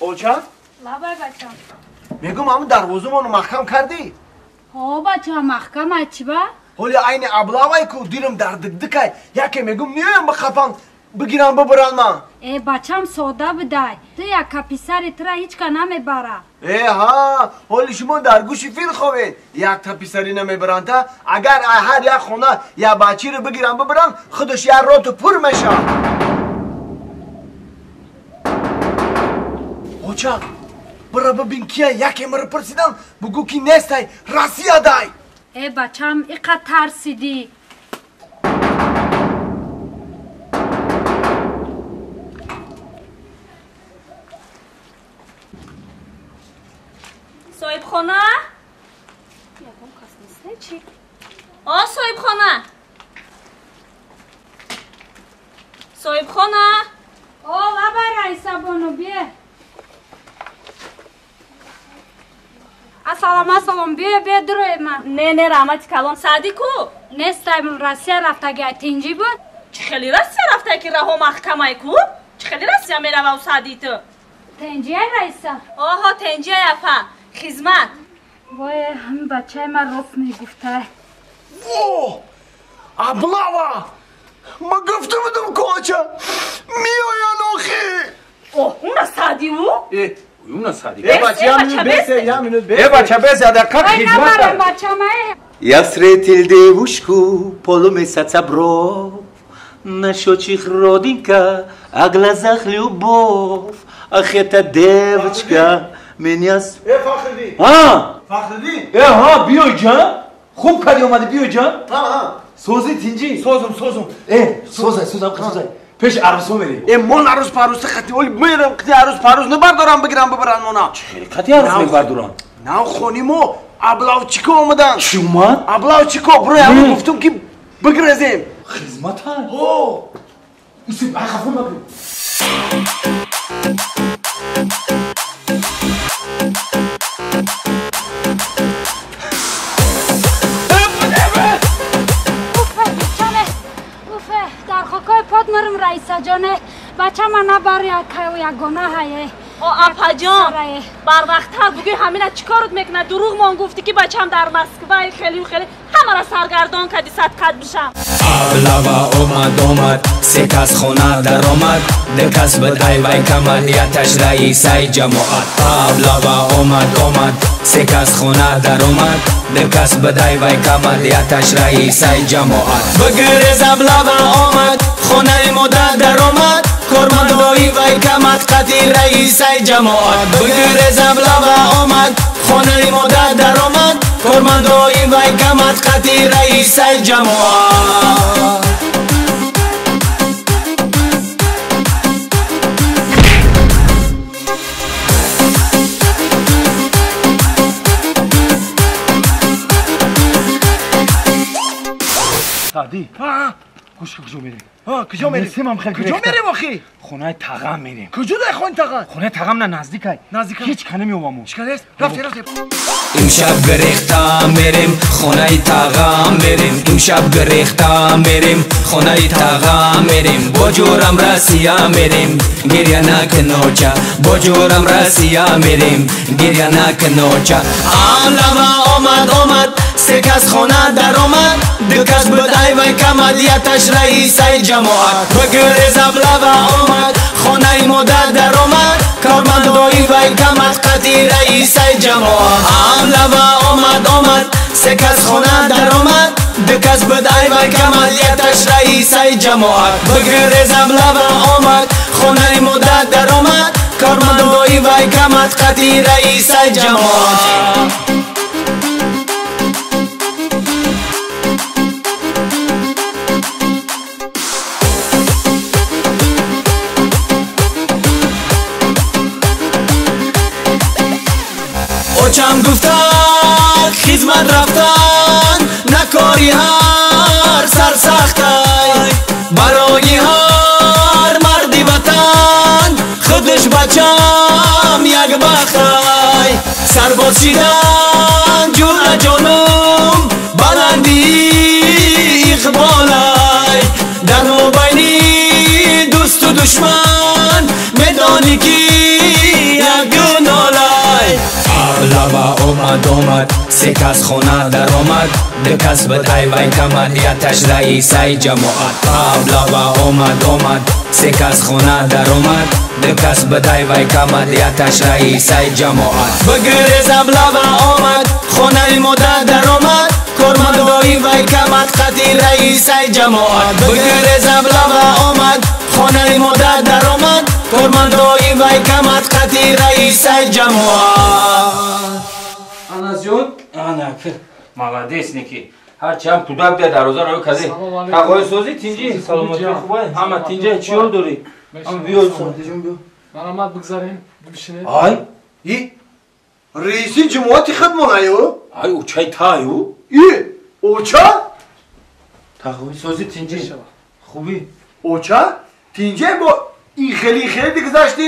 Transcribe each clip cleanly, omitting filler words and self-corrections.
Оча? Лабай бачам. Мегум ҳамун дарвозамону маҳкам кардӣ? Ҳо бачам, маҳкам ай чӣ ба? Ҳоли айни аблавай ку дилам дар дикдикай. Яке мегум меоям бихапам, бигирам бибарам ман. Э бачам сода будай. Ту яка писари тура ҳеҷ ка намебара. Э ҳа, ҳоли шумо дар гӯши фил ховед. Якта писари намебаранд та агар ҳар як хона як бачиро бигирам бибарам, худаш як роту пур мешавад. Оча, бира бибин кия, яке мара пурсидан, бугӯ ки нестай, Россиядай. Э бачам, иқа тарсидӣ. Соҳибхона? Ягон кас нест, чӣ? О, соҳибхона! Соҳибхона! О, лабай Раисабону, бие. Ассалом, ассалом, бие, бие, дурои ман. Не, не, раҳмати калон. Саъдӣ ку? Нестай, Россия рафтаги, тинҷӣ буд? Чӣ хели Россия рафта ки раҳо маҳкамай ку? Чӣ хели Россия мерава Саъдӣ ту? Тинҷия, Раиса? Оҳо, тинҷия, апа. Хизмат. Вой, ҳамин бачаи ман рост мегуфтай. Во! Аблава! Ма гуфта будам ку оча, меоян охи! О, уна Саъдӣ ӯ? Э, уна Саъдӣ. Э, бача, я минут бесе, я минут бесе. Э, бача, бесе, адақа хизмат. Ой, бача, май. Я встретил девушку полумесяца бров, на щечках родинка, а глазах любовь. Ах, эта девочка меня... Э, Фахриддин. А? Фахриддин. Э, ҳа, биёй ҷан. Хуб кардӣ омадӣ, биёй ҷан. Ҳа, ҳа. Сози тинҷӣ? Созум, созум. Э, созай, созам, созай. Пеш арӯсо мерем. Э, мон арӯс парӯси хати оли мерам, қити арӯс парӯс набардорам, бигирам бибарам мона. Чӣ хели қати арӯс мебардорам? Нав хони мо аблавчико омадан. Чӣ омад? Аблавчико, брои ҳамон гуфтум ки бигрезем. Хизмата? Ҳо. Усиб, ай хафо накун. Мурм Раисаҷоне, бачама набар ягона ҳае. О, апаҷон, барвақттар бугӯй ҳамина чӣ корот мекунад? Дурӯғ мон гуфтӣ ки бачам дар Москвай, хелию хеле ҳамара саргардон кардӣ, садқат бишам. Аблава омад, омад, се кас хона даромад, ду кас буд ай вай камад, яташ раисаи ҷамоат. Аблава омад, омад, се кас хона даромад, ду кас буд ай вай камад, яташ раисаи ҷамоат. Бигирез аблава омад, хонаи модар даромад, кормандои вай камад, қати раисаи ҷамоат. Бигирез аблава омад, хонаи модар даромад, кормандои вай камад, қати раисаи ҷамоат. Саъдӣ, гӯш кун, куҷо мерем? Куҷо мерем? Несимам хел куҷо мерем охи? Хонаи тағам мерем. Куҷо дай хонаи тағам? Хонаи тағам на наздикай. Наздикай. Ҳеҷ ка намеёваму. Ҳеҷ ка нест? Рафтем, рафтем. Имшаб гирехта мерем, хонаи тағам мерем. Имшаб гирехта мерем, хонаи тағам мерем. Бо ҷурам Россия мерем, гиря накун оча. Бо ҷурам Россия мерем, гиря накун оча. Аблава омад, омад, се кас хона даромад, ду кас буд ай вай камад, яташ раисаи ҷамоат. Бигирез аблава омад, хонаи модар даромад, кормандои вай камад, қати раисаи ҷамоат. Аблава омад, омад, се кас хона даромад, ду кас буд ай вай камад, яташ раисаи ҷамоат. Бигирез аблава омад, хонаи модар даромад, кормандои вай камад, қати раисаи ҷамоат. Очам гуфта хизмат рафтан, накори ҳар сарсахтай, барои ҳар марди ватан худаш бачам як бахтай. Сарбоз шидан ҷура ҷонум баландии иқболай, дар мобайни дӯсту душман медонӣ ки як омад омад, се кас хона даромад, ду кас будай вайкамад, яташ раисаи ҷамоат. Аблава омад омад, се кас хона даромад, ду кас будай вайкамад, яташ раисаи ҷамоат. Бигирез аблава омад, хонаи мода даромад, кормандои вайкамад, қати раисаи ҷамоат. Бигирез аблава омад, хонаи мода даромад, кормандои вайкамад, қати раисаи ҷамоат. Анасҷон, ана молодец неки. Ҳарчанд кӯдак бия дарвоза ро казе. Тағои созӣ тинҷи, саломатӣ хубай, ҳама тинҷа чӣ ҳол дорӣ? Ҳама биё садиҷон биё. Марҳамат бигзарем, бишинед. Ай, и раиси ҷамоати худмон аю? Ай, учай таю? И, оча? Тағои созӣ тинҷи. Хубӣ. Оча? Тинҷе бо ин хели хели гузаштӣ?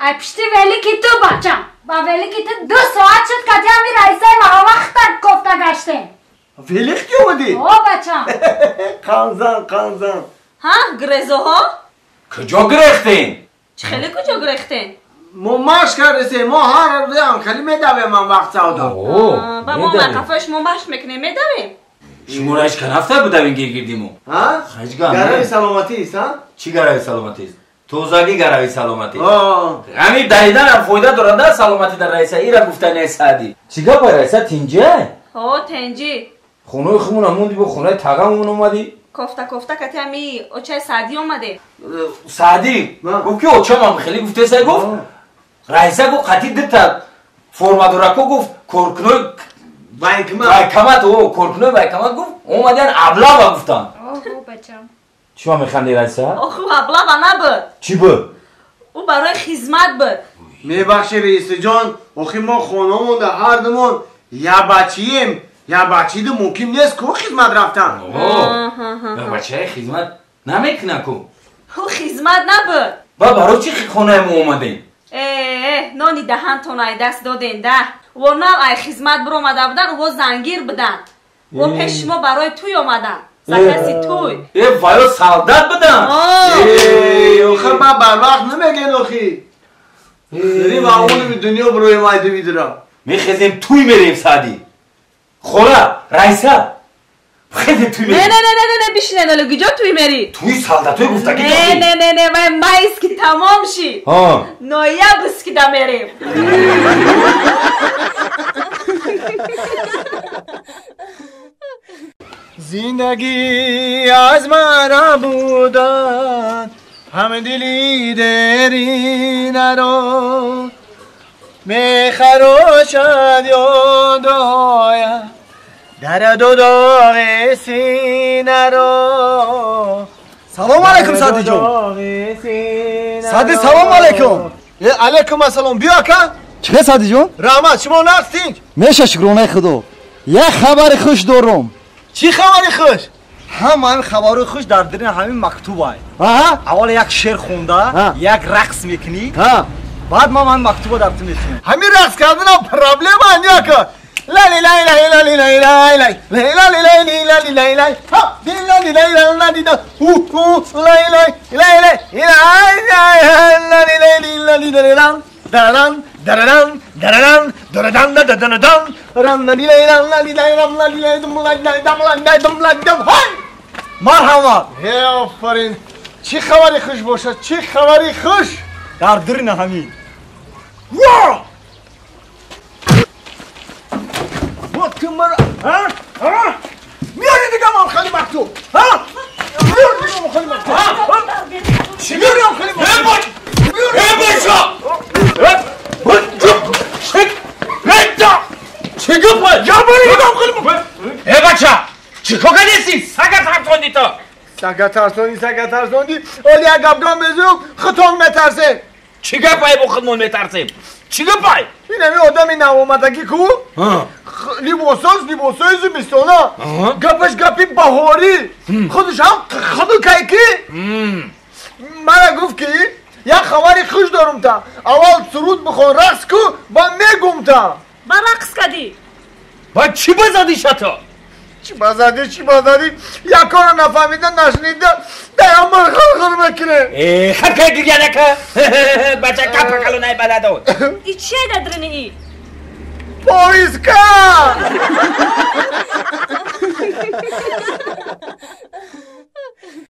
Ай пишти велики ту бачам. Ба велики ту 2 соат шуд кати ҳами раисаи маҳалла хитак кофта гаштем. Велик ки омадӣ? О, бачам. Қанзан, қанзан. Ҳа, грезоҳо? Куҷо гирехтем? Чӣ хеле куҷо гирехтем? Мо машқ кардесем, мо ҳар рӯзам хеле медавем ман вақт савдо. Ба мо қафои шумо машқ мекунем, медавем? Шуморо ҳеҷ ка рафта будавем гиргирдиму? Ҳа? Гарави саломатист, ҳа? Чӣ гарави саломатист? Тозагӣ гарави саломатӣ. Ҳамин давиданам фоида дорад да саломатӣ дар раиса, ира гуфтани Саъдӣ. Чӣ гапа раиса, тинҷа? Ҳо, тинҷӣ. Хонаи хумона монди бо хонаи тағамон омадӣ? Кофта кофта кати ҳами очаи Саъдӣ омадем. Саъдӣ гуфт ки очамам хеле гуфтеса гуфт. Раиса гуфт қати дута формадорако гуфт коркунои вайкамат, о коркунои вайкамат гуфт омадиан аблава гуфтанд. Оҳо, бачам. Чӣ ма механди раиса? Оху аблава набуд. Чӣ буд? Ӯ барои хизмат буд. Мебахши раисаҷон, охи мо хонамонда ҳар думон я бачием, я бачиду мумкин нест ку хизмат рафтан. О, бачаи хизмат намекунад ку. Ӯ хизмат набуд. Ба барои чӣ хонаи мо омадем? Э, нони даҳантон ай даст доден да. Во нав ай хизмат биромада будан, во зангир буданд. Во пеши шумо барои тӯй омаданд. Закаси туй. Э, ваё солдат будам. Э, охи ма барвақт намегӯен охи. Хеле маъмули дунё бироем ай дувидра. Мехезем туй мерем Саъдӣ. Хола, раиса. Хезем туй мерем. Не, не, не, не, не, бишинед, оле куҷо туй мери? Туй солдатои гуфтагӣ. Не, не, не, не, вай майский тамом шид. Ноябрьский да мерем. زندگی از من بودن همه دلی دری نرو میخروشد یادایم در دو داغ سینه رو. سلام علیکم سعدی جون. سعدی سلام علیکم. علیکم السلام. بیا که چه سعدی جون؟ رحمت شما نقصین میشه شکرانه خدا. یه خبر خوش دارم. چی خبری خوش؟ هم خبر خوش در درین همین مکتوب های. اول یک شعر خونده، یک رقص میکنی. بعد ما من مکتوب در تو میتونم. همین رقص کردنم پرابلم هنیا که لی لی لی لی لی لی لی لی لی لی لی لی لی ها لی لی لی لی لی هو هو لی لی لی لی لی لی لی لی لی درن درن درن درن درن درن رن لی لی لی لی لی لی دم لی دم لی دم لی دم های. مرحبا. هی آفرین. چی خبری خوش باشه، چی خبری خوش در درین همین. وا وقت مرا ها ها میاری دیگه من خیلی مکتوب ها میاری دیگه من خیلی مکتوب چی میاری من خیلی مکتوب эй бача чӣ кор кардеси? Сага тарсонди то. Сага тарсонди, сага тарсонди. Оли як гапган мезӯм, худтон метарсем. Чӣ гапай бо худмон метарсем? Чӣ гапай? Ин ҳамин одами навомадагӣ ку? Либосоз, либосои зимистона. Гапаш гапи баҳорӣ. Худаш ҳам хунукай ки. Мара гуфт ки як хабари хуш дорум та. Аввал суруд бихон, рақс ку, ба мегум та. Ба рақс кадӣ. Ба чӣ базадӣ шато? Чӣ базадӣ, чӣ базадӣ? Якоро нафаҳмида, нашнида, даямон хурхур мекунем. Э, хакай гиря нака. Бача капа калонай баладод. И чие дадрини и? Поиска.